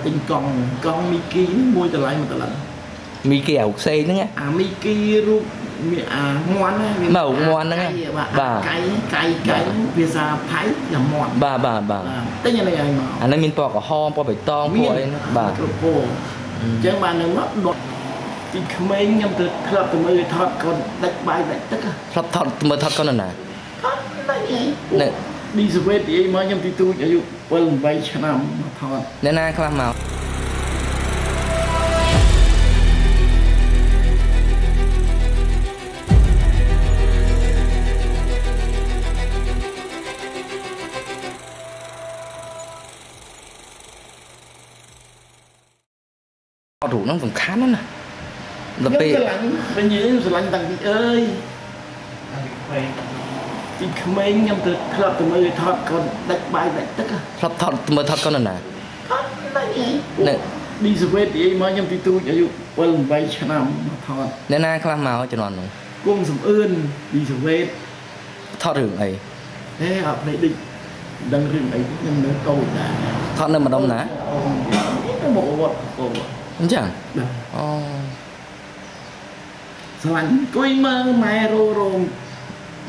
ទិញកង់កង់មីគីនេះមួយតម្លៃមួយតម្លឹង មីគេអាផ្សេងហ្នឹងណា អាមីគីរូបមានអាមាន់ណាវា បាទមាន់ហ្នឹងណា បាទ បាទ កៃកៃកៃភាសាថៃជាមាន់ បាទបាទបាទ បាទទិញអានេះឲ្យមក អាហ្នឹងមានពណ៌ក្រហមពណ៌បៃតងពណ៌អីហ្នឹងបាទ គ្រប់ពណ៌អញ្ចឹងបាននឹងមកដកពីក្មេងខ្ញុំទៅធ្លាប់ទៅមើលគេថតកូនដាច់បាយដាច់ទឹកហ៎ ធ្លាប់ថតមើលថតកូនណា ថតដាច់អី នៅ ឌីសវេតអីមកខ្ញុំទីទូចអាយុ7 8ឆ្នាំមកថត អ្នកណាខ្លះមកថតរូបហ្នឹងសំខាន់ណាស់ណាដល់ពេល ខ្ញុំស្រឡាញ់វិញនិយាយខ្ញុំស្រឡាញ់តាំងពីអើយពីក្មេងខ្ញុំទៅធ្លាប់ទៅមើលគេថតកូនដាច់បាយដាច់ទឹកហ៎ ធ្លាប់ថតមើលថតកូនណា ថតដាច់អី នៅ ឌីសវេតអីមកខ្ញុំទីទូចអាយុ7 8ឆ្នាំមកថត អ្នកណាខ្លះមកជំនាន់ហ្នឹង គង់សំអឿនឌីសវេត ថតរឿងអី ហេអត់ភ្លេចដូចដឹងរឿងអីទេខ្ញុំនៅតូចដែរ ថតនៅម្ដុំណា អូនេះនៅមកវត្តកោ អញ្ចឹង បាទ អូ ស្រឡាញ់អង្គុយមើលម៉ែរោរោម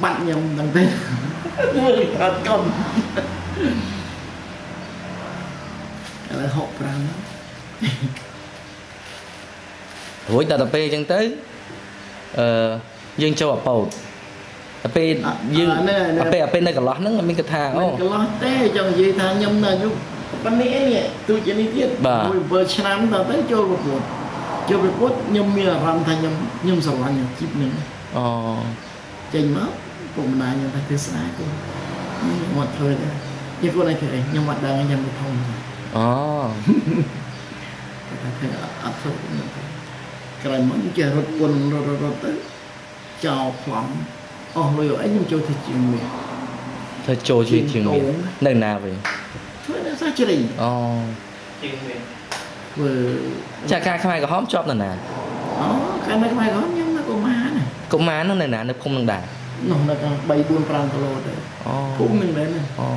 បាត់ខ្ញុំដឹងទេមើលថតកុំឥឡូវ65 រួចដល់ទៅពេលអញ្ចឹងទៅអឺយើងចូលអាពោតដល់ពេលយើងដល់ពេលនៅកន្លោះហ្នឹងមានគិតថាអូ មិនកន្លោះទេចង់និយាយថាខ្ញុំនៅអាយុប៉ុណ្នេះឯងនេះទូចនេះទៀត បាទ មួយ7ឆ្នាំដល់ទៅចូលប្រកួតចូលប្រកួតខ្ញុំមានអារម្មណ៍ថាខ្ញុំខ្ញុំស្រឡាញ់អាជីពនេះ អូ ចេញមកពុកម្ដាយខ្ញុំថាធ្វើស្នេហ៍កូនខ្ញុំអត់ធ្វើទេខ្ញុំខ្លួនឯងធ្វើអីខ្ញុំអត់ដឹងខ្ញុំមិនធំ អូ គាត់ថាធ្វើអត់អត់ធ្វើខ្ញុំធ្វើក្រោយមកខ្ញុំចេះរត់ពុនរត់រត់រត់ទៅចោលប្លង់អស់លុយអីខ្ញុំចូលធ្វើជាងមាស ធ្វើចូលជាជាងមាននៅណាវិញ ធ្វើនៅសាជ្រី អូ ធ្វើ ចាការខ្មែរក្រហមជាប់នៅណា អូកាលនៅខ្មែរក្រហមខ្ញុំនៅកុមារណា កុមារហ្នឹងនៅណានៅភូមិនឹងដែរ នោះនៅខាង3 4 5គីឡូទៅ អូ ភូមិនឹងមែនណា អូ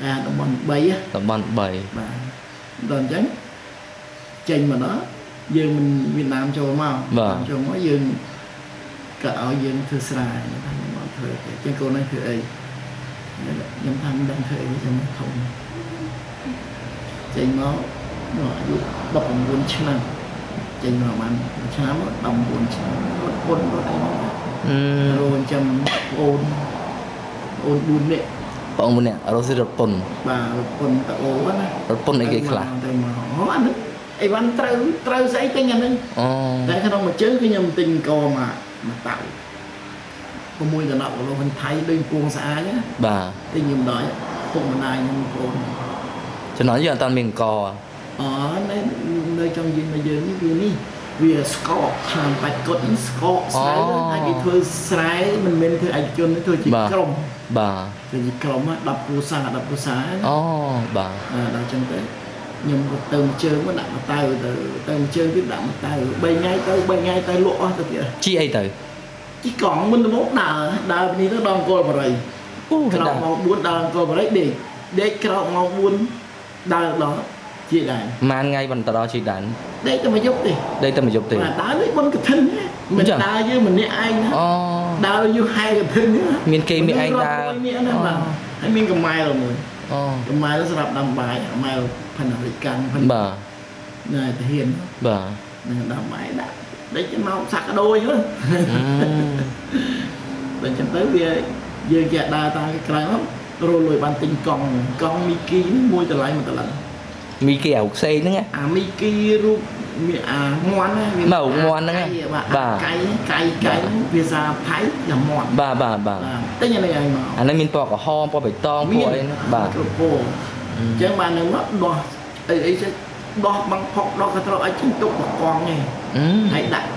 អាតំបន់3ហ៎ តំបន់3 បាទដល់អញ្ចឹងចេញមកដល់យើងមិនវៀតណាមចូលមកចូលមកយើងក៏ឲ្យយើងធ្វើស្រែថាខ្ញុំអត់ធ្វើទេជាងកូនឯងធ្វើអីខ្ញុំថាមិនដឹងធ្វើអីខ្ញុំធំចេញមកនោះអាយុ19ឆ្នាំចេញមកបានមួយឆ្នាំ19ឆ្នាំរត់ពុនរត់អីមក អឺ រោចាំប្អូនប្អូន4នាក់ បងប្អូនអ្នករស់ស៊ីរត់ពុន បាទរត់ពុនតអូណា រត់ពុនអីគេខ្លះ ទៅមកអូអានេះអីវ៉ាន់ត្រូវត្រូវស្អីទិញអាហ្នឹង អូ តែក្នុងមួយជើងគឺខ្ញុំទិញកមកមួយតៅ6ដល់10គីឡូមិនថៃដូចពងស្អាតណា បាទ ទិញខ្ញុំដល់ពុកម្ដាយខ្ញុំប្អូន ចំណងយើងអត់តាន់មានក អូនៅនៅចង់យើងមកយើងនេះវានេះវាស្កកឆ្នាំបាច់កុដស្កកស្រូវហើយគេធ្វើស្រែមិនមែនធ្វើឯកជនទេធ្វើជាក្រុម បាទ ធ្វើជាក្រុម10គ្រួសារ10គ្រួសារណា អូបាទ អឺដល់ចឹងទៅខ្ញុំក៏ទៅមួយជើងមកដាក់មកតៅទៅទៅមួយជើងទៀតដាក់មកតៅ3ថ្ងៃទៅ3ថ្ងៃទៅលក់អស់ទៅទៀត ជីអីទៅ ជីកង់មុនដំបូងដើរដើរពីនេះទៅដល់អង្គរបរិយ អូ ក្រោកម៉ោង4ដើរអង្គរបរិយដេកដេកក្រោកម៉ោង4ដើរដល់ជាដែរ ម៉ានថ្ងៃបន្តដល់ជីដាន ដេកតែមួយយប់ទេ ដេកតែមួយយប់ទេ បាទដើរដូចបុនកឋិនណាមិន ចឹង ដើរយើងម្នាក់ឯងណា អូ ដើរយូរហែកឋិនណា មានគេមានឯងដើរ រាប់រយនាក់ណាបាទហើយមានកម្ម៉ែលមួយ អូ កម្ម៉ែលសម្រាប់ដាំបាយកម្ម៉ែលផាណារិកាំងផាន បាទ ណែទាហាន បាទ នឹងដល់ម៉ែដាក់ដេកមកសាក់ដូចហ្នឹងដល់ចឹងទៅវាយើងគេដើរតាមក្រៅមករលួយបានទិញកង់កង់មីគីនេះមួយតម្លៃមួយតម្លឹង មីគេអាផ្សេងហ្នឹងណា អាមីគីរូបមានអាមាន់ណាវា បាទមាន់ហ្នឹងណា បាទ បាទ កៃកៃកៃភាសាថៃជាមាន់ បាទបាទបាទ បាទទិញអានេះឲ្យមក អាហ្នឹងមានពណ៌ក្រហមពណ៌បៃតងពណ៌អីហ្នឹងបាទ គ្រប់ពណ៌អញ្ចឹងបាននឹងមកដោះអីអីចេះដោះបាំងផុកដោះកត្រកឲ្យជិះទុកបកង់ឯង អឺ ហើយដាក់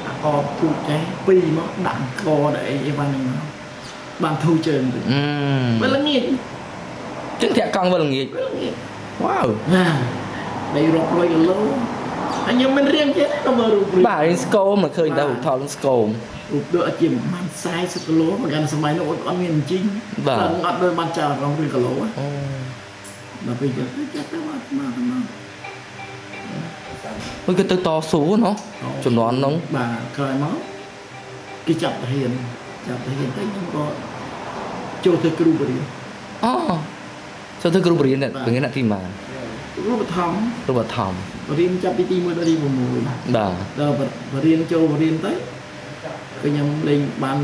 អាកពូកចេះពីរមកដាក់កដាក់អីអីបានហ្នឹងមកបានធូរជើងទៅ អឺ វាល្ងាច ចឹងធាក់កង់វិលល្ងាច វាល្ងាច វ៉ាវ ណាដីរាប់រយគីឡូហើយខ្ញុំមិនរៀងទេណាមើលរូបរាង បាទរៀងស្គមមកឃើញតែរូបថតនឹងស្គម រូបដូចជាប្រហែល40គីឡូមកកាន់សម័យនោះអត់មានអញ្ជីង បាទ អត់ដូចបានចោលអារម្មណ៍ឬគីឡូ អូ ដល់ពេលចឹងទៅចេះទៅមកមកទៅមក អូយគេទៅតស៊ូណោះជំនាន់នោះ បាទក្រោយមកគេចាប់ទាហានចាប់ទាហានទៅខ្ញុំក៏ចូលធ្វើគ្រូបរិញ្ញា អូចូលធ្វើគ្រូបរិញ្ញាបរិញ្ញាទីម៉ាន គ្រូបឋម គ្រូបឋម រៀនចាប់ពីទី1ដល់ទី6 បាទ ដល់បរៀនចូលបរៀនទៅក៏ខ្ញុំលេងបាន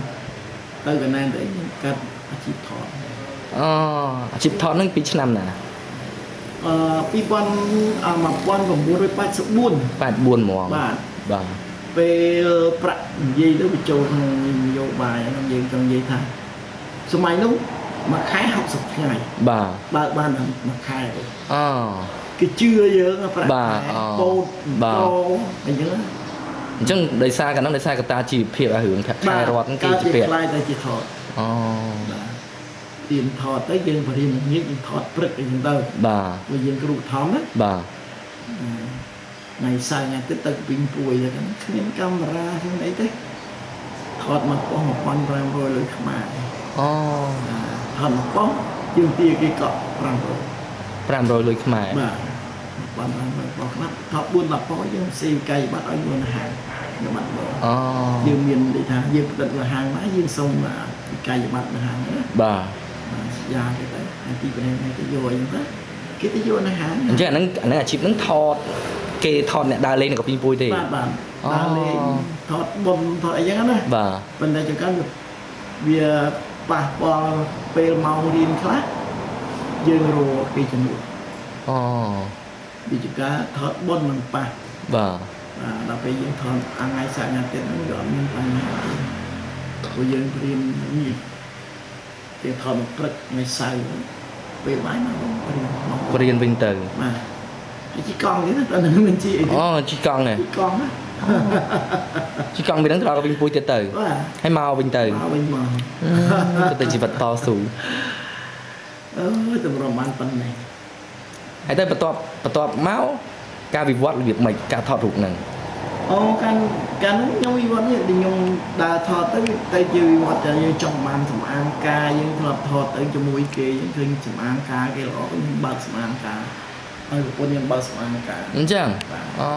ទៅកណែនទៅខ្ញុំកាត់អាជីពថត អូអាជីពថតហ្នឹងពីឆ្នាំណា អឺ2000 1984 84ហ្មង បាទ បាទ ពេលប្រាក់និយាយទៅវាចូលក្នុងនយោបាយហ្នឹងយើងចង់និយាយថាសម័យនោះមួយខែ60ថ្ងៃ បាទ បើកបានតែមួយខែទេ អូ គេជឿយើងប្រាក់ បាទ ខែ អូ ពោត បាទ កអញ្ចឹងណា អញ្ចឹងដោយសារកាលហ្នឹងដោយសារកត្តាជីវភាពអារឿងខែរដ្ឋហ្នឹងគេ កើត ជាពាក់ ជាខ្លាយតែជាថត អូ បាទទៀមថតទៅយើងបរិញ្ញាងាកយើងថតព្រឹកអីចឹងទៅ បាទ ព្រោះយើងគ្រូបឋមណា បាទ ថ្ងៃសៅរ៍ថ្ងៃអាទិត្យទៅពីងពួយទៅហ្នឹងគ្មានកាមេរ៉ាគ្មានអីទេថតមកប៉ុស្1500លុយខ្មែរ អូ ថតមកប៉ុស្យើងទាគេកក់500 500លុយខ្មែរ បាទ1500ប៉ុស្ខ្លះថត4 10ប៉ុស្យើងសេកៃបាត់ឲ្យមួយហាងខ្ញុំបាត់បង អូ យើងមានន័យថាយើងផ្ដិតលើហាងណាយើងសុំវិក័យប័ត្រនៅហាងហ្នឹងណា បាទ យ៉ាគេទៅហើយទីប្រេងគេយកអីហ្នឹងទៅគេទៅយកនៅហាង អញ្ចឹងអាហ្នឹងអាហ្នឹងអាជីពហ្នឹងថតគេថតអ្នកដើរលេងនៅកពីងពួយទេ បាទបាទ អូ ដើរលេងថតបុំថតអីចឹងណា បាទ ប៉ុន្តែចង្កាវាប៉ះពាល់ពេលម៉ោងរៀនខ្លះយើងរកគេជំនួស អូ វាចង្កាថតបុំនឹងប៉ះ បាទ បាទដល់ពេលយើងថតអងៃសញ្ញាទៀតហ្នឹងវាអត់មានបញ្ហាទេព្រោះយើងរៀននេះគេថតមកព្រឹកថ្ងៃសៅរ៍ពេលបាយមករៀនមក រៀនវិញទៅ បាទហើយជីកង់ទៀតណាតើនឹងមិនជីអីទេ អូជីកង់ហ៎ ជីកង់ណា ជីកង់ពីហ្នឹងទៅដល់កពីងពួយទៀតទៅ បាទ ហើយមកវិញទៅ មកវិញមក ទៅទៅជីវិតតស៊ូ អើយតម្រាំបានប៉ុណ្ណេះ ហើយទៅបន្ទាប់បន្ទាប់មកការវិវត្តរបៀបម៉េចការថតរូបហ្នឹង អូកាលកាលហ្នឹងខ្ញុំវិវត្តនេះដែលខ្ញុំដើរថតទៅវាទៅជាវិវត្តតែយើងចង់បានសម្អាងការយើងធ្លាប់ថតទៅជាមួយគេយើងឃើញសម្អាងការគេល្អខ្ញុំបើកសម្អាងការឲ្យប្រពន្ធខ្ញុំបើកសម្អាងការ អញ្ចឹងអូ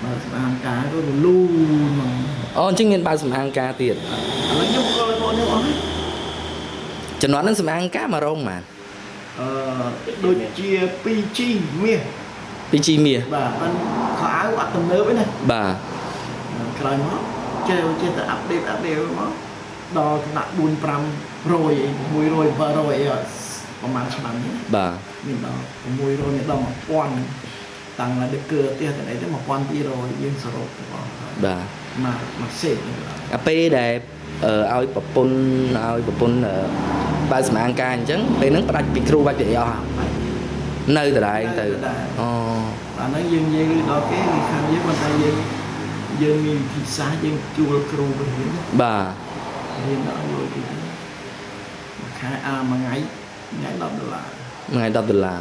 បើកសម្អាងការក៏រលូនហ្មង អូអញ្ចឹងមានបើកសម្អាងការទៀត ឥឡូវខ្ញុំក៏បងខ្ញុំអស់ហើយ ជំនាន់ហ្នឹងសម្អាងការមករងហ្មង អឺដូចជា 2G មាស 2G មាស បាទប៉ិនខោអាវអត់ទំនើបទេណា បាទ ក្រោយមកចេះចេះតែអាប់ដេតអាប់ដេតមកដល់ថ្នាក់4 500អី600 700អីប្រហែលឆ្នាំនេះ បាទ មានដល់600មានដល់1000តាំងឡើងដល់កើផ្ទះទាំងអីទៅ1200យើងសរុបទាំងអស់ បាទ មកមកសេកនេះបាទ អាពេលដែលឲ្យប្រពន្ធឲ្យប្រពន្ធបើកសម្អាងការអញ្ចឹងពេលហ្នឹងផ្ដាច់ពីគ្រូបាច់ពីអីអស់នៅដដែលទៅអូ អាហ្នឹងយើងនិយាយដល់គេគេខាងយើងប៉ុន្តែយើងយើងមានវិធីសាស្ត្រយើងជួលគ្រូបរៀន បាទ រៀនដល់លុយគេមួយខែអាមួយថ្ងៃថ្ងៃ10ដុល្លារ ថ្ងៃ10ដុល្លារ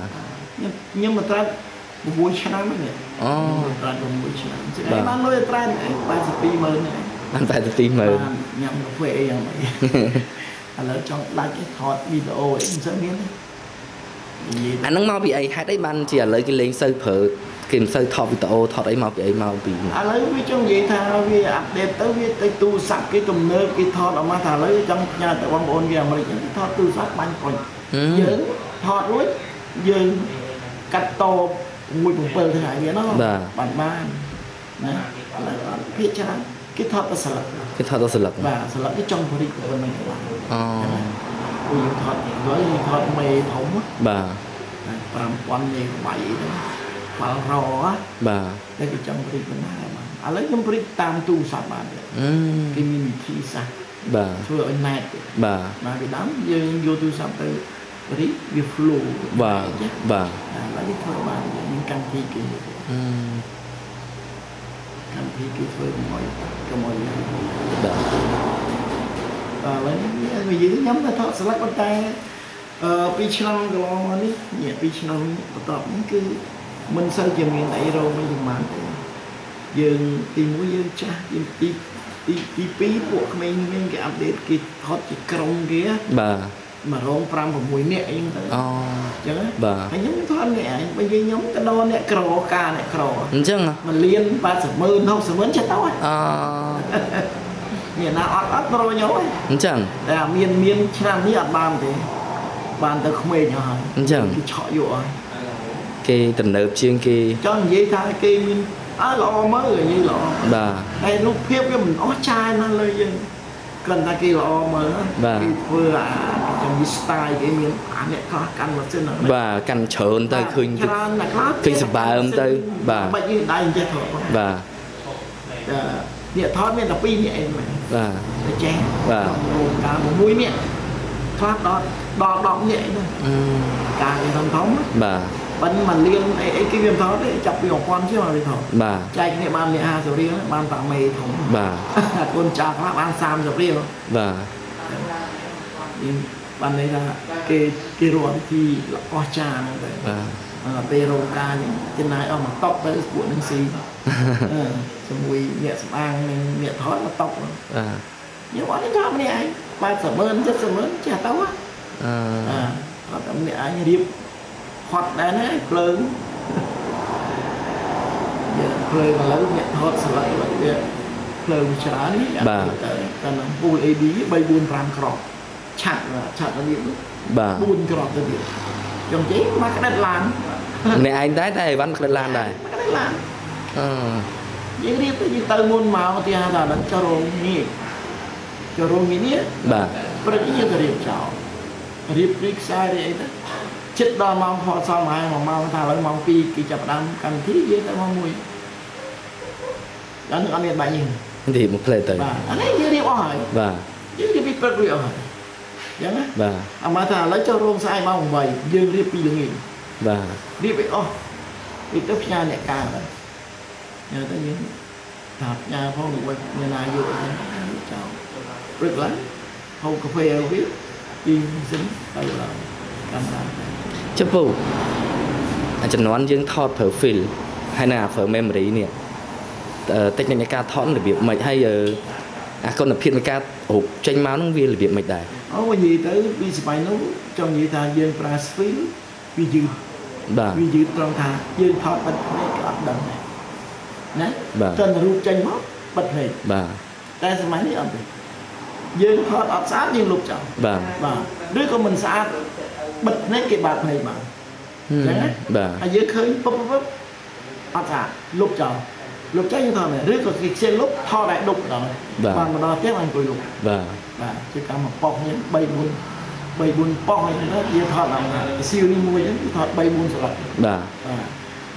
ខ្ញុំខ្ញុំមកត្រាត់6ឆ្នាំហ្នឹង អូ មកត្រាត់6ឆ្នាំស្អីបានលុយត្រាត់82ម៉ឺនហ្នឹង បាន82ម៉ឺន បានញ៉ាំកាហ្វេអីយ៉ាងម៉េចឥឡូវចង់ដាច់ថតវីដេអូអីមិនសូវមានទេនិយាយ អាហ្នឹងមកពីអីហេតុអីបានជាឥឡូវគេលេងសូវប្រើគេមិនសូវថតវីដេអូថតអីមកពីអីមកពី ឥឡូវវាចង់និយាយថាវាអាប់ដេតទៅវាទៅទូរស័ព្ទគេទំនើបគេថតអอกមកថាឥឡូវចង់ផ្ញើទៅបងប្អូនគេអាមេរិកគេថតទូរស័ព្ទបាញ់ប្រុញយើងថតរួចយើងកាត់ត1.7ថ្ងៃវាណោះបានបានណាឥឡូវអត់ភាគច្រើនគេថតតែស្លឹក គេថតដល់ស្លឹក បាទស្លឹកគេចង់បរិប៉ុណ្ណឹងបាទ អូ អូយើងថតឥឡូវយើងថតមេធំ បាទ 5000មេក្បៃហ្នឹងហ្វាល់រ បាទ តែគេចង់បរិប៉ុណ្ណាបាទឥឡូវខ្ញុំបរិតាមទូរស័ព្ទបានទេគេមានវិធីសាស្ត្រ បាទ ធ្វើឲ្យណែត បាទ បាទពីដើមយើងយកទូរស័ព្ទទៅបរិវា flow បាទបាទ ឥឡូវគេធ្វើបានមានកម្មវិធីគេកម្មវិធីគេធ្វើកុំឲ្យកុំឲ្យ បាទ ឥឡូវនេះវានិយាយខ្ញុំទៅថតស្លឹកប៉ុន្តែអឺ2ឆ្នាំកន្លងមកនេះនេះ2ឆ្នាំបន្ទាប់នេះគឺមិនសូវជាមានអីរោមអីប្រហែលទេយើងទី1យើងចាស់ទីទីទី2ពួកក្មេងៗគេអាប់ដេតគេថតជាក្រុមគេ បាទ មករង5 6នាក់អីហ្នឹងទៅ អូ អញ្ចឹង បាទ ហើយខ្ញុំថតអ្នកឯងបើនិយាយខ្ញុំទៅដល់អ្នកក្រការអ្នកក្រ អញ្ចឹង 1លាន80ម៉ឺន60ម៉ឺនចិត្តទៅ អូ មានណាអត់អត់រកខ្ញុំ អញ្ចឹង តែមានឆ្នាំនេះអត់បានទេបានទៅក្មេងហើយ អញ្ចឹង គេឆក់យកហើយ គេទំនើបជាងគេ ចង់និយាយថាគេមានអើល្អមើលនិយាយល្អ បាទ តែរូបភាពវាមិនអស់ចាយណាស់លើយើងគ្រាន់តែគេល្អមើលគេធ្វើអាចំវិ style គេមានអាអ្នកខ្លះកាន់ម៉ាស៊ីនហ្នឹង បាទកាន់ច្រើនទៅឃើញ ច្រើនអ្នកខ្លះ ឃើញសម្បើមទៅបាទ បាច់យើងដៃចេះថត បាទ អ្នកថតមានតែ2នាក់ឯងមែន បាទ តែចេះ បាទ រោងការ6នាក់ខ្លះដល់ដល់10នាក់ឯងការគេធំធំ បាទ ប៉ិនមួយលានអីអីគេវាមិនថតទេចាប់ពី1000ជាងមកវាថត បាទ ចែកគ្នាបានអ្នក50រៀលបានតាមេធំ បាទ កូនចាស់ខ្លះបាន30រៀល បាទ យើងបានន័យថាគេគេរកវិធីអស្ចារ្យហ្នឹងទៅ បាទ ពេលរោងការនេះចំណាយអស់មួយតុកទៅពួកនឹងស៊ីជាមួយអ្នកសម្អាងនិងអ្នកថតមួយតុក បាទ ខ្ញុំអត់ថតម្នាក់ឯង80ម៉ឺន70ម៉ឺនចេះទៅ អឺ អត់តែម្នាក់ឯងរៀបហត់ដែរណាភ្លើងយើងភ្លើងឥឡូវអ្នកថតស្លឹកឥឡូវវាភ្លើងច្រើននេះទៅតែនឹង Full AD 3 4 5គ្រាប់ឆាត់ឆាត់របៀបនោះ បាទ 4គ្រាប់ទៅទៀតចង់ជិះមកក្តិតឡាន ម្នាក់ឯងដែរតែអីវ៉ាន់ក្តិតឡានដែរ មកក្តិតឡាន អឺ យើងរៀបទៅយើងទៅមុនមកទីហៅថាដល់ចុះរោងនេះចុះរោងនេះ បាទ ព្រឹកយើងទៅរៀបចោលរៀបព្រីខ្សែរៀបអីទៅចិត្តដល់ម៉ោងថតសល់មួយហើយ1ម៉ោងថាឥឡូវម៉ោង2គេចាប់ផ្ដើមកម្មវិធីយើងទៅម៉ោង1ដល់នឹងអត់មានបាច់យើង នេះមកផ្លែទៅ បាទអានេះយើងរៀបអស់ហើយ បាទ យើងរៀបពីព្រឹករៀបអស់ហើយអញ្ចឹងណា បាទ អាមកថាឥឡូវចុះរោងស្អែកម៉ោង8យើងរៀបពីល្ងាច បាទ រៀបឲ្យអស់រៀបទៅផ្ញើអ្នកការទៅញ៉ាទៅយើងថាផ្ញើផងឬមានណាយកអីចឹងចោលព្រឹកឡើងហូបកាហ្វេឲ្យវាពីសិនទៅឡើងកាមេរ៉ា ចុះពូអាចំនួនយើងថតប្រើ film ហើយណាប្រើ memory នេះតិចនៃការថតរបៀបម៉េចហើយអាគុណភាពនៃការរូបចេញមកហ្នឹងវារបៀបម៉េចដែរ អូនិយាយទៅពីសម័យនោះចង់និយាយថាយើងប្រើ film វាយឺត បាទ វាយឺតត្រង់ថាយើងថតបិទភ្នែកក៏អត់ដឹងដែរណាតែរូបចេញមកបិទភ្នែក បាទ តែសម័យនេះអត់ទេយើងថតអត់ស្អាតយើងលុបចោល បាទ បាទឬក៏មិនស្អាតបិទភ្នែកគេបើកភ្នែកបានអញ្ចឹងណា បាទ ហើយយើងឃើញពុបពុបអត់ស្អាតលុបចោលលុបចោលយើងថតមែនឬក៏គេខ្ជិលលុបថតឲ្យដប់ម្ដងបានម្ដងទៀតបានអង្គុយលុប បាទ បាទជាកម្មប៉ុស្តិ៍នេះ3 4 3 4ប៉ុស្តិ៍អីទៅយើងថតឡើងស៊ីវនេះមួយហ្នឹងថត3 4ស្លឹក បាទ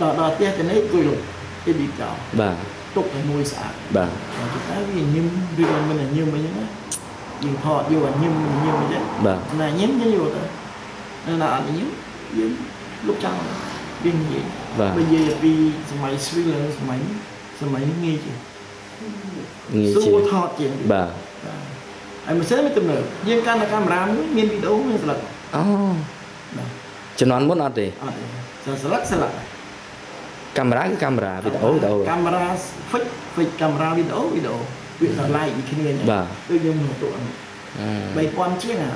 បាទដល់ផ្ទះទៅនេះអង្គុយលុប edit ចោល បាទ ទុកឲ្យមួយស្អាត បាទ តែតែវាញឹមឬក៏មិនញឹមអីចឹងណាយើងថតយកឲ្យញឹមញឹមអីចឹង បាទ ណាញឹមយើងយកទៅណាអត់ញឹមយើងលុបចោលវាងាយ បាទ បើនិយាយពីសម័យស្វីលសម័យសម័យនេះងាយជាង ងាយ ស្រួ ជាង លថតជាង បាទ បាទហើយម៉ាស៊ីនមានទំនើបយើងកាន់តែកាមេរ៉ាមួយមានវីដេអូមានស្លឹក អូ បាទ ជំនាន់មុនអត់ទេ អត់ទេស្លឹកស្លឹក កាមេរ៉ាគឺកាមេរ៉ាវីដេអូវីដេអូ កាមេរ៉ា fix fix កាមេរ៉ាវីដេអូវីដេអូវាតម្លៃពីគ្នាអញ្ចឹង បាទ ដូចយើងមកទូហ្នឹង3000ជាងអា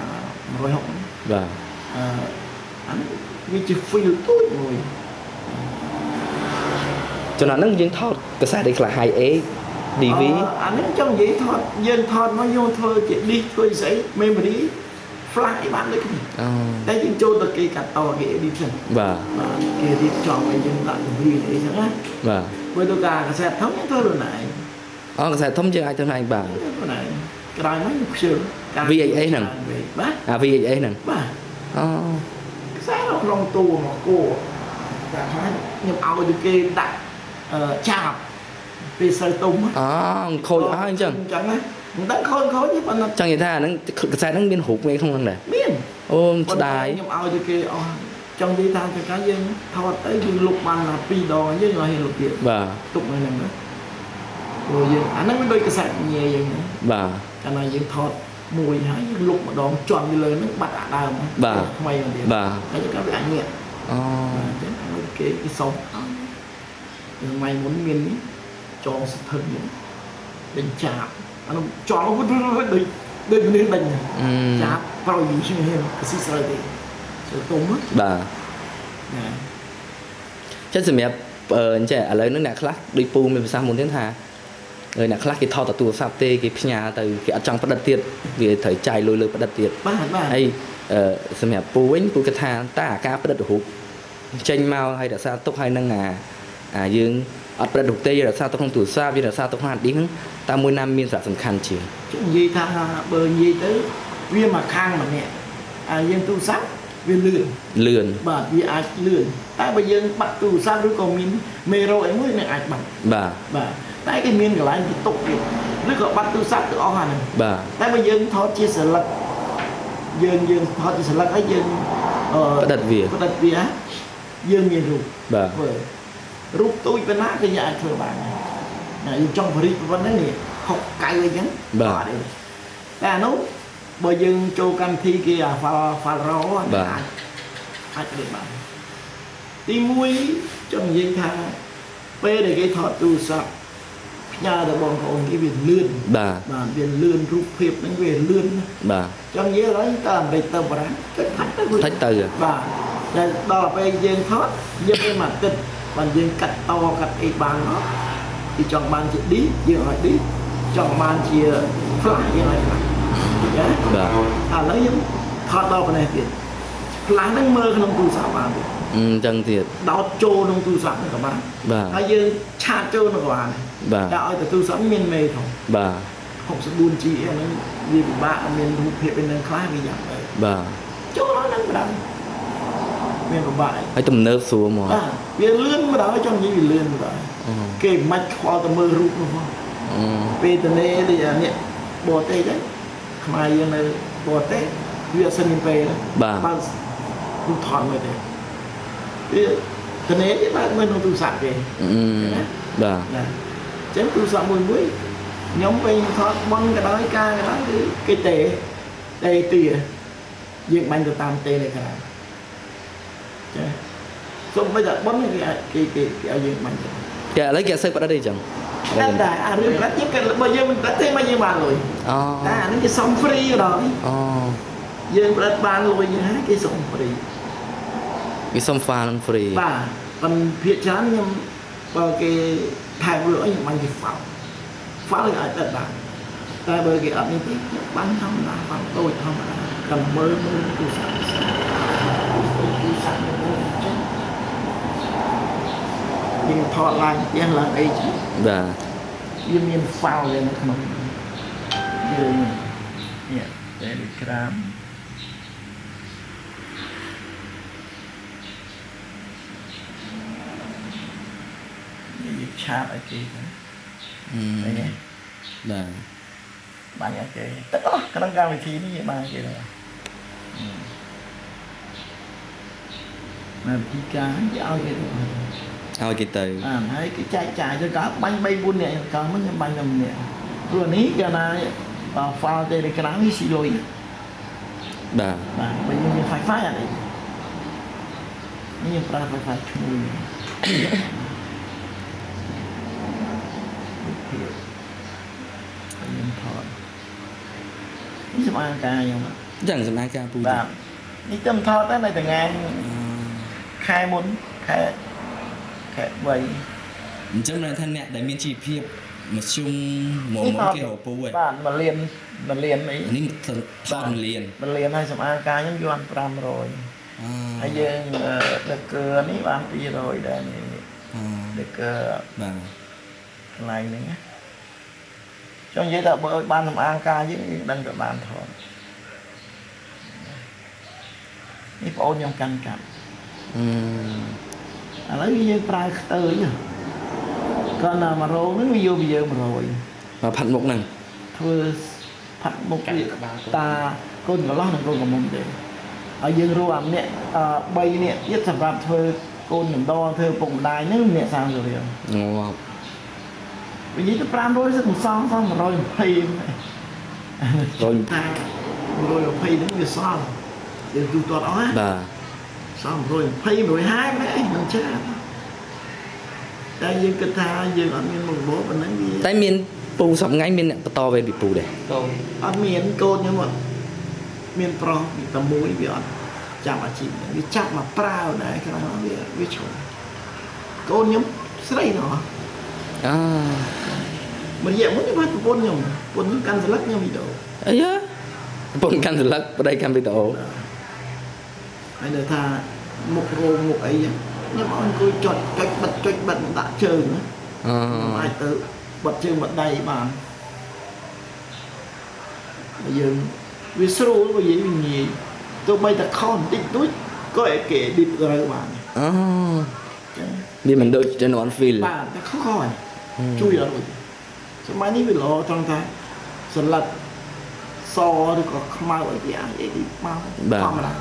160 បាទ អឺអានេះវាជា feel ទូចមួយ ជំនាន់ហ្នឹងយើងថតកាសែតអីខ្លះ High A DV អានេះចង់និយាយថតយើងថតមកយើងធ្វើជា disk ធ្វើជាស្អី memory flash អីបានដូចគ្នា អូ តែយើងចូលទៅគេកាត់តគេ edit ហ្នឹង បាទ បាទគេរៀបចំឲ្យយើងដាក់ជំនាញអីចឹងណា បាទ ព្រោះទៅការកាសែតធំយើងធ្វើខ្លួនឯង អូកាសែតធំយើងអាចធ្វើខ្លួនឯងបាន ធ្វើខ្លួនឯងក្រោយមកខ្ញុំខ្ជិលការ VHS ហ្នឹង បាទ អា VHS ហ្នឹង បាទ អូ ខ្សែនៅក្នុងទូមកគោតែខ្លះខ្ញុំឲ្យទៅគេដាក់អឺចាប់ពេលសូវទុំ អូខូចអស់អញ្ចឹង អញ្ចឹងណាមិនដឹងខូចខូចទេប៉ុន្តែ ចង់និយាយថាអាហ្នឹងកាសែតហ្នឹងមានរូបមានក្នុងហ្នឹងដែរ មាន អូស្ដាយ ខ្ញុំឲ្យទៅគេអស់ចង់និយាយថាចង្ការយើងថតទៅយើងលុបបានតែ2ដងយើងឲ្យលុបទៀត បាទ ទុកនៅហ្នឹងណាព្រោះយើងអាហ្នឹងវាដូចកាសែតញ៉េយើងណា បាទ កាលណាយើងថតមួយហើយយើងលុបម្ដងជន់វាលើហ្នឹងបាត់អាដើម បាទ ថ្មីមកទៀត បាទ ហើយចង្ការវាអាចងាក អូ អញ្ចឹងឲ្យគេគេសុំឲ្យសម័យមុនមាននេះចងសន្ធឹងនេះដេញចាប់អានោះចងវឹតវឹតវឹតដូច ដូចមនុស្សដេញចាប់ប្រយគ្នាកស៊ីស្រូវទេស្រូវទុំ បាទ ណា ចឹងសម្រាប់អញ្ចឹងឥឡូវនេះអ្នកខ្លះដូចពូមានប្រសាសន៍មុនទៀតថាអ្នកខ្លះគេថតតែទូរស័ព្ទទេគេផ្ញើទៅគេអត់ចង់ផ្ដិតទៀតវាត្រូវចាយលុយលើផ្ដិតទៀត បាទបាទ ហើយសម្រាប់ពូវិញពូគិតថាតើអាការផ្ដិតរូបចេញមកហើយរក្សាទុកហើយនឹងអាយើងអត់ផ្ដិតរូបទេយើងរក្សាទុកក្នុងទូរស័ព្ទយើងរក្សាទុកក្នុង hard disk ហ្នឹងតើមួយណាមានសារៈសំខាន់ជាង និយាយថាបើនិយាយទៅវាមកខាងម្នាក់អាយើងទូរស័ព្ទវាលឿន លឿន បាទវាអាចលឿនតែបើយើងបាត់ទូរស័ព្ទឬក៏មានមេរោគអីមួយនឹងអាចបាត់ បាទ បាទតែគេមានកន្លែងគេទុកទៀតឬក៏បាត់ទូរស័ព្ទទៅអស់អាហ្នឹង បាទ តែបើយើងថតជាសន្លឹកយើងថតជាសន្លឹកហើយយើង ផ្ដិតវា ផ្ដិតវាយើងមានរូប បាទ ធ្វើរូបទូចប៉ុណ្ណាក៏យើងអាចធ្វើបានដែរណាយើងចង់បរិប៉ុណ្ណឹងនេះហុកកៅអីចឹង បាទ អត់ទេតែអានោះបើយើងចូលកម្មវិធីគេអា file raw បាទ អាចផ្ដិតបានទី1ចង់និយាយថាពេលដែលគេថតទូរស័ព្ទផ្ញើទៅបងប្អូនគេវាលឿន បាទ បាទវាលឿនរូបភាពហ្នឹងវាលឿនណាស់ បាទ ចង់និយាយឡើយតើអាមេរិកទៅបារាំងចុចផាត់ទៅ តិចទៅ បាទតែដល់ពេលយើងថតយើងមានមួយអាទិត្យបានយើងកាត់តកាត់អីបានអត់គេចង់បានជា D យើងឲ្យ D ចង់បានជា flash យើងឲ្យ flash ចា បាទ ឥឡូវយើងថតដល់ប៉ុណ្ណេះទៀត flash ហ្នឹងមើលក្នុងទូរស័ព្ទបានទៀត អញ្ចឹងទៀត ដោតចូលក្នុងទូរស័ព្ទហ្នឹងក៏បាន បាទ ហើយយើង chat ចូលហ្នឹងក៏បាន បាទ តែឲ្យតែទូរស័ព្ទមានមេផង បាទ 64G អាហ្នឹងវាពិបាកអត់មានរូបភាពឯនឹងខ្លះវាយ៉ាងទៅ បាទ ចូលដល់ហ្នឹងបណ្ដោយមានពិបាកអី ហើយទំនើបស្រួលហ្មង បាទវាលឿនបណ្ដោយចង់និយាយវាលឿនបណ្ដោយគេមិនខ្វល់តែមើលរូបនោះផង អឺ ពេលតនេដូចអានេះបរទេសចឹងខ្មែរយើងនៅបរទេសវាអត់សូវមានពេល បាទ បើរូបថតមើលទេវាតនេគេបើកមើលក្នុងទូរស័ព្ទគេ អឺបាទ ណាអញ្ចឹងទូរស័ព្ទមួយមួយខ្ញុំវិញថតបនក៏ដោយការក៏ដោយគឺគេទេទេទាយើងបាញ់ទៅតាមទេនៅក្រៅចាសូម្បីតែបនគេអាចគេគេគេឲ្យយើងបាញ់ទៅ គេឥឡូវគេអត់សូវផ្ដិតទេអញ្ចឹង តែតែអារឿងផ្ដិតយើងគេបើយើងមិនផ្ដិតទេមកយើងបានលុយ អូ តែអានេះគេសុំ free ក៏ដោយ អូ យើងផ្ដិតបានលុយយើងហើយគេសុំ free គេសុំ file នឹង free បាទប៉ុន្តែភាគច្រើនខ្ញុំបើគេថែមលុយខ្ញុំបាញ់គេ file file គេអាចផ្ដិតបានតែបើគេអត់នេះទេខ្ញុំបាញ់ធម្មតា file តូចធម្មតាតែមើលមើលទូរស័ព្ទទូរស័ព្ទមើលអញ្ចឹងយើងថតឡើងផ្ទះឡើងអីចឹង បាទ វាមាន file វានៅក្នុងយើងនេះ Telegram នេះយើង chat ឲ្យគេទៅ អឺ ឃើញទេ បាទ បាញ់ឲ្យគេទាំងអស់ក្នុងកម្មវិធីនេះយើងបានគេដែរមកវិធីការគេឲ្យគេទាំងអស់ ឲ្យគេទៅ អាហើយគេចែកចាយទៅក៏បាញ់3 4នាក់ក៏មិនខ្ញុំបាញ់តែម្នាក់ព្រោះនេះកាលណាបើ file Telegram នេះស៊ីលុយ បាទ បាទបើយើងមាន Wi-Fi អត់អីនេះយើងប្រើ Wi-Fi ឈ្មោះភាពខ្ញុំថតនេះសម្អាងការខ្ញុំ អញ្ចឹងសម្រាប់ការពូ បាទនេះទៅថតតែនៅថ្ងៃខែមុនខែខែ3 អញ្ចឹងមានន័យថាអ្នកដែលមានជីវភាពមធ្យមមកមកគេរកពូឯង បាទមួយលានមួយលានអី នេះថតមួយលាន មួយលានហើយសម្អាងការខ្ញុំយន់500 អឺ ហើយយើងដឹកកើនេះបាន200ដែរនេះ អឺ ដឹកកើ បាទ កន្លែងហ្នឹងណាចង់និយាយថាបើឲ្យបានសម្អាងការយើងយើងដឹងតែបានថតនេះបងអូនខ្ញុំកាន់កាប់ អឺ ឥឡូវយើងប្រើខ្ទើយគាត់ណា1រោងហ្នឹងវាយកពីយើង100 មកផាត់មុខហ្នឹង ធ្វើផាត់មុខវាតាកូនកន្លោះនិងកូនក្រមុំទេហើយយើងរកអាម្នាក់3នាក់ទៀតសម្រាប់ធ្វើកូនដណ្ដធ្វើពុកម្ដាយហ្នឹងម្នាក់30រៀល ងាប់ និយាយទៅ500សឹកសងសង120 រយ ថា120ហ្នឹងវាសល់យើងទូទាត់អស់ណា បាទ សល់120 150មែនមិនច្រើនតែយើងគិតថាយើងអត់មានមុខរបរប៉ុណ្ណឹងវា តែមាន ពូសប្ងៃមានអ្នកបន្តវេនពីពូដែរ កូន អត់មានកូនខ្ញុំអត់មានប្រុសតែមួយវាអត់ចាប់អាជីពវាចាប់មកប្រើដែរក្រោយមកវាឈប់កូនខ្ញុំស្រីណោះ អា មួយរយៈមុនខ្ញុំបានប្រពន្ធខ្ញុំប្រពន្ធខ្ញុំកាន់ស្លឹកខ្ញុំវីដេអូ អីយ៉ាប្រពន្ធកាន់ស្លឹកប្តីកាន់វីដេអូ ហើយនៅថាមុខរោមមុខអីខ្ញុំឲ្យអង្គុយចុចចុចបិទចុចបិទដាក់ជើងណា អឺ ខ្ញុំអាចទៅបិទជើងបិទដៃបានបើយើងវាស្រួលបើនិយាយវាងាយទោះបីតែខុសបន្តិចតួចក៏ឲ្យគេ edit ត្រូវបាន អូ ចឹង វាមិនដូចជំនាន់ feel បាទតែខុសៗជួយអត់រួចសម័យនេះវាល្អត្រង់ថាសន្លឹកសឬក៏ខ្មៅអីគេអាច edit មកធម្មតា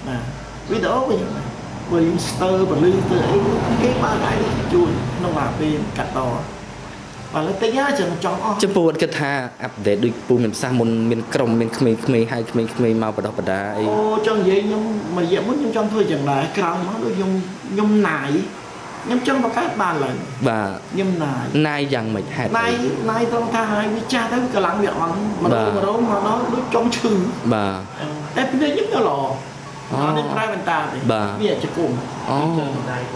បាទវីដេអូក៏យ៉ាងដែរបើយើងស្ទើរបលឺស្ទើអីគេបើកឲ្យជួយក្នុងអាពេលកាត់តបាទលើតិចហើយចឹងចង់អស់ ចំពោះអត់គិតថា update ដូចពូមានប្រសាសន៍មុនមានក្រុមមានក្មេងៗហៅក្មេងៗមកបដោះបដាអី អូចង់និយាយខ្ញុំមួយរយៈមុនខ្ញុំចង់ធ្វើចឹងដែរក្រោយមកដូចខ្ញុំខ្ញុំណាយខ្ញុំចង់បង្កើតបានឡើង បាទ ខ្ញុំណាយ ណាយយ៉ាងម៉េចហេតុ ណៃ អី ណៃត្រង់ថាឲ្យវាចាស់ទៅកម្លាំងវាអន់ម បាទ ករោមមកដល់ដូចចង់ឈឺ បាទ តែភ្នែកខ្ញុំទៅល្អ អូ អត់ได้ប្រើបន្តាទេ បាទ វាជង្គង់ អូ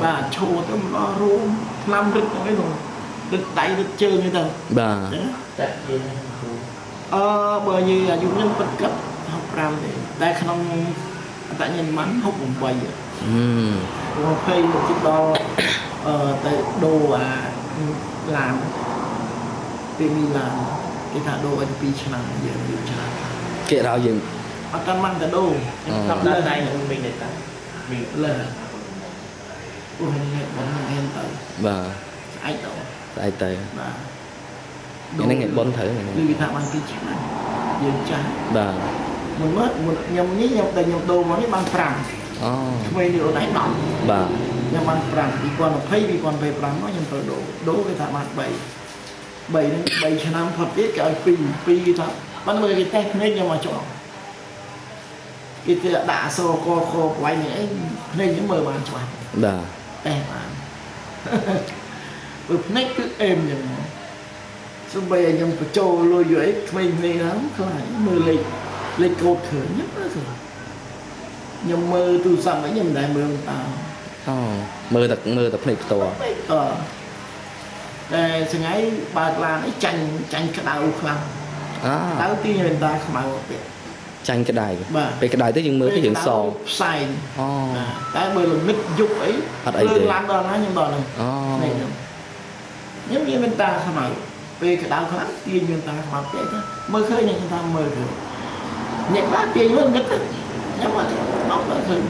បាទឈរទៅមកដល់រោមថ្នាំរឹតហ្នឹងឯងរឹតដៃរឹតជើងហ្នឹងទៅ បាទ ចឹង តែជាងគ្រូ អឺបើនិយាយអាយុខ្ញុំពិតគិត65ទេតែក្នុងអត្តញ្ញាណប័ណ្ណ68 អឺ 20មកជិតដល់អឺទៅដូរអាឡានពេលមានឡានគេថាដូរឲ្យ2ឆ្នាំយើងយូរច្រើន គេរោយើង អត់តាន់បានទៅដូរ អឺ ខ្ញុំដល់ដៃនឹងមីងដែរតាមីង លើអូហេបងមិនហ៊ានទៅ បាទ ស្អែកទៅ ស្អែកទៅ បាទ ថ្ងៃហ្នឹងថ្ងៃបុណ្យត្រូវថ្ងៃហ្នឹង ឬគេថាបាន2ឆ្នាំយើងចាស់ បាទ មុនមើលមុនខ្ញុំនេះខ្ញុំដែលខ្ញុំដូរមកនេះបាន5 អូ ក្មេងនេះអូនឯង10 បាទ ខ្ញុំបាន5 2020 2025មកខ្ញុំទៅដូរដូរគេថាបាន3 3ហ្នឹង3ឆ្នាំផុតទៀតគេឲ្យ2 2គេថាបានមើលគេតេស្តភ្នែកខ្ញុំមកចង់គេទៅដាក់អក្សរកខប្រវែងនេះអីភ្នែកខ្ញុំមើលបានច្បាស់ បាទ តេស្តបានព្រោះភ្នែកគឺអេមចឹងមកសូម្បីឲ្យខ្ញុំបញ្ចូលលុយយកអីក្មេងៗហ្នឹងខ្លាចមើលលេខលេខកូដឃើញខ្ញុំមើលឃើញខ្ញុំមើលទូរស័ព្ទអីខ្ញុំមិនដែលមើលតា អូមើលតែមើលតែភ្នែកផ្ទាល់ ពេកអឺតែថ្ងៃបើកឡានអីចាញ់ចាញ់ក្តៅខ្លាំង អា ក្តៅទីវ៉ែនតាខ្មៅអត់ទៀត ចាញ់ក្តៅ បាទ ពេលក្តៅទៅយើងមើលទៅយើងស ផ្សែង អូ បាទតែបើលមិតយប់អី អត់អីទេ លើឡានដល់ណាខ្ញុំដល់ហ្នឹង អូ នេះខ្ញុំខ្ញុំមានវ៉ែនតាខ្មៅពេលក្តៅខ្លាំងទាញវ៉ែនតាខ្មៅពេកទៅមើលឃើញខ្ញុំថាមើលឃើញអ្នកខ្លះទាញមើលងឹតទៅខ្ញុំអត់ទេអត់មើលឃើញ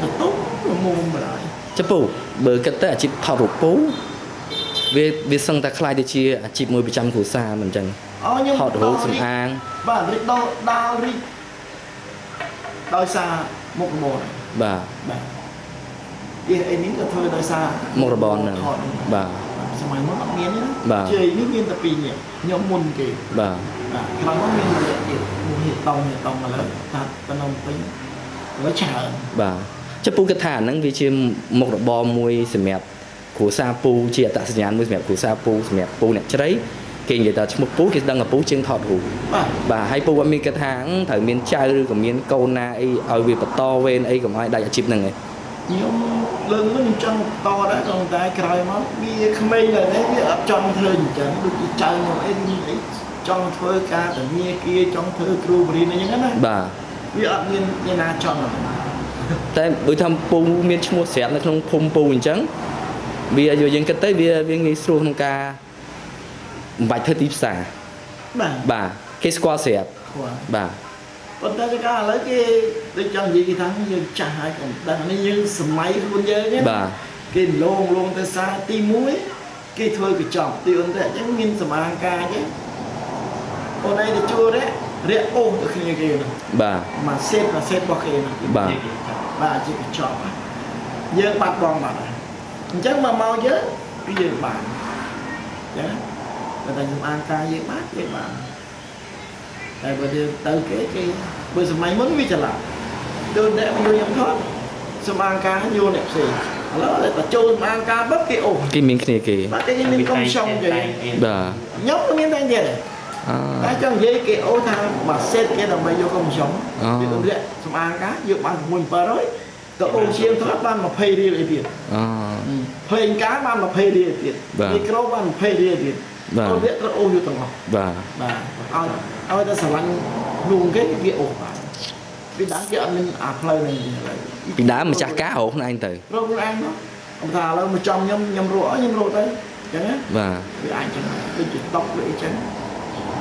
សតុំល្មមបណ្ដោយ ចំពោះបើគិតទៅអាជីពថតរូបពូវាវាសឹងតែខ្លាយទៅជាអាជីពមួយប្រចាំគ្រួសារមិនអញ្ចឹង អូខ្ញុំ ថតរូបសម្អាង បាទរិចដោដាល់រិចដោយសារមុខរបរហ្នឹង បាទ បាទទីអីនេះក៏ធ្វើដោយសារ មុខរបរហ្នឹង ថតហ្នឹង បាទ សម័យមុនអត់មានទេណា បាទ ជ័យនេះមានតែពីរនាក់ខ្ញុំមុនគេ បាទ បាទក្រោយមកមានម្នាក់ទៀតមួយហេតុងហេតុងឥឡូវតាតំណពេញឥឡូវច្រើន បាទចំពោះគិតថាអាហ្នឹងវាជាមុខរបរមួយសម្រាប់គ្រួសារពូជាអត្តសញ្ញាណមួយសម្រាប់គ្រួសារពូសម្រាប់ពូអ្នកជ្រៃគេនិយាយថាឈ្មោះពូគេដឹងថាពូជាងថតរូប បាទ បាទហើយពូអត់មានគិតថាអឺត្រូវមានចៅឬក៏មានកូនណាអីឲ្យវាបន្តវេនអីកុំឲ្យដាច់អាជីពហ្នឹងឯង ខ្ញុំលើកមុនខ្ញុំចង់បន្តដែរក៏តែក្រោយមកវាក្មេងដែរនេះវាអត់ចង់ធ្វើអញ្ចឹងដូចជាចៅខ្ញុំអីអីចង់ធ្វើការធនាគារចង់ធ្វើគ្រូបរិញ្ញាអញ្ចឹងណា បាទ វាអត់មានអ្នកណាចង់ទេ តែបើថាពូមានឈ្មោះស្រាប់នៅក្នុងភូមិពូអញ្ចឹងវាយកយើងគិតទៅវាវាងាយស្រួលក្នុងការមិនបាច់ធ្វើទីផ្សារ បាទ បាទគេស្គាល់ស្រាប់ គាត់ បាទ ប៉ុន្តែកាលឥឡូវគេដូចចង់និយាយគេថាយើងចាស់ហើយកុំដឹងនេះយើងសម័យខ្លួនយើងណា បាទ គេលងលងទៅសារទី1គេធ្វើកញ្ចប់ទីអូនតែអញ្ចឹងមានសមាការអញ្ចឹងអូនឯងទៅជួលរយៈរយៈអូសទៅគ្នាគេហ្នឹង បាទ មួយសេតមួយសេតរបស់គេហ្នឹង បាទ បាទជាកញ្ចប់យើងបាត់បង់បាត់ហើយអញ្ចឹងមកមកយើងគឺយើងបានអញ្ចឹងបើតែខ្ញុំអានការយើងបានយើងបានតែបើយើងទៅគេគេបើសម័យមុនវាច្រឡំដូចអ្នកយកខ្ញុំថតសម្អាងការយកអ្នកផ្សេង ឥឡូវតែចូលសម្អាងការបឹកគេអូ គេមានគ្នាគេ បាទគេមានកុំចង់គេ បាទ ខ្ញុំក៏មានតែទៀតដែរ អ តែចង់និយាយគេអូថាមួយសេតគេដើម្បីយកកុំចង់ អូ វារយៈសម្អាងការយកបាន6700ទៅអូជាងថតបាន20រៀលអីទៀត អូ ភ្លេងការបាន20រៀលទៀត បាទ មីក្រូបាន20រៀលទៀត បាទ អូវាត្រូវអូយកទាំងអស់ បាទ បាទឲ្យតែស្រឡាញ់នួងគេគេអូបានពីដើមគេអត់មានអាផ្លូវហ្នឹងទេឥឡូវ ពីដើមម្ចាស់ការរកខ្លួនឯងទៅ រកខ្លួនឯងមកខ្ញុំថាឥឡូវមកចំខ្ញុំខ្ញុំរកឲ្យខ្ញុំរកទៅអញ្ចឹងណា បាទ វាអាចចឹងដូចជាតុកវាអីចឹង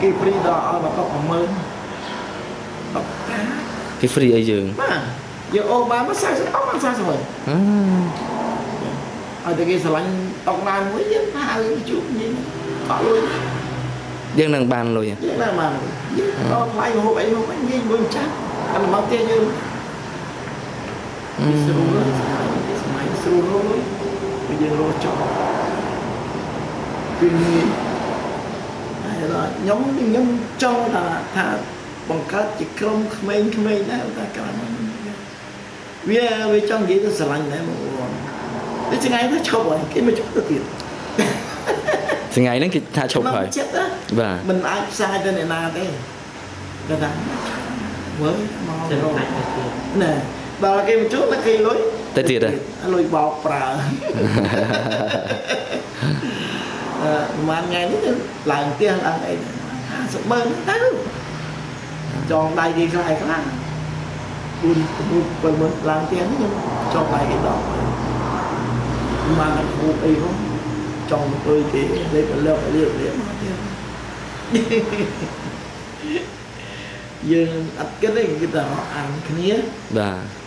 គេព្រីដល់ឲ្យមកតុក10000តុកកា គេ free ឲ្យយើង បាទយើងអូបានមក40តុកបាន40ម៉ឺន អឺ ឲ្យតែគេស្រឡាញ់តុកណាមួយយើងហៅជួបញីកក់លុយ យើងនឹងបានលុយ យើងណាបានយើងដល់ថ្លៃហូបអីហូបអីញីមួយម្ចាស់អាមកទៀតយើងវាស្រួលសម័យស្រួលលុយវាយើងរកចោលគឺងាយហើយដល់ខ្ញុំខ្ញុំចង់ថាបង្កើតជាក្រុមក្មេងៗដែរតែក្រៅមកវាវាចង់និយាយទៅស្រឡាញ់ដែរមកនេះថ្ងៃទៅឈប់ហើយគេមកឈប់ទៅទៀត ថ្ងៃហ្នឹងគេថាឈប់ហើយ ចិត្តណា បាទ មិនអាចផ្សាយទៅអ្នកណាទេគាត់ថាវើម សិន ករក ដាច់ទៅទៀត ណែដល់គេមកជួបតែគេលុយ ទៅទៀតហ៎ លុយបោកប្រើអឺប្រហែលថ្ងៃនេះទៅឡើងផ្ទះឡើងអី50ម៉ឺនទៅចងដៃគេខ្លះខ្លះ4 6 7ម៉ឺនឡើងផ្ទះនេះខ្ញុំចងដៃគេដល់ប្រហែលតែហូបអីហ្នឹងចង់ទៅគេលេបលើករៀបរៀបមកទៀតយើងអត់គិតទេគេតែអានគ្នា បាទ